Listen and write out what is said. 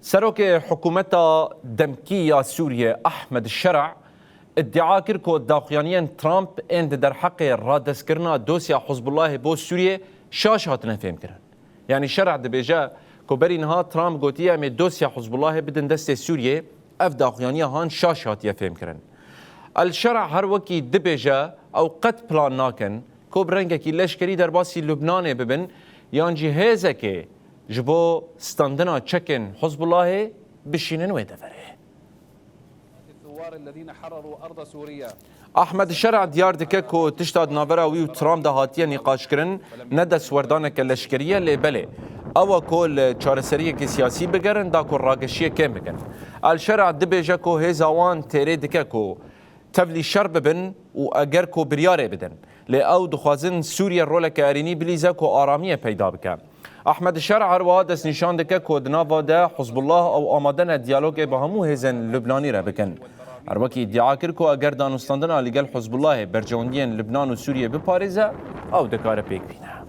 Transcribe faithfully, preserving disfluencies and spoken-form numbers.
Serokê hikûmeta demkî ya Sûriyê Ahmed Şera îdia kir ku daxuyaniyên Trump ên di derheqê radestkirina dosya Hizbullahê bo Sûriyê şaş hatine fêmkirin. Yanî Şera dibêje ku berî niha Trump gotiye, em ê dosya Hizbullahê bidin destê Sûriyê, ev daxuyaniya han şaş hatiye fêmkirin. El Şera her wekî dibêje, ew qet plan nakin ku bi rengekî leşkerî derbasî Lubnanê bibin yan jî hêzekê ji bo standina çekên Hizbullahê bişînin wê deverê. الثوار الذين حرروا أرض سوريا. Ahmed Şera diyar dike ku tişta di navbera wî û Trump de hatiye nîqaşkirin ne destwerdaneke leşkerî ye, lê belê ew e ku li çareseriyekê siyasî bigerin da ku rageşiyê kêm bikin. El Şera dibêje ku hêza wan têrê dike ku tevlî şer bibin û eger ku biryarê bidin. Lê ew dixwazin Sûriye roleke erênî bilîze ku aramiyê peyda bike. Ahmed Şer her wiha destnîşan dike ku di nava de Hizbullah ew amade ne diyalogê bi hemû hêzên Lubnanî re bikin. Her wekî îdia kir ku eger danûstandina li gel Hizbullahê berjewendiyên Lubnan û Sûriyê biparêze, ew dikare pêk bîne.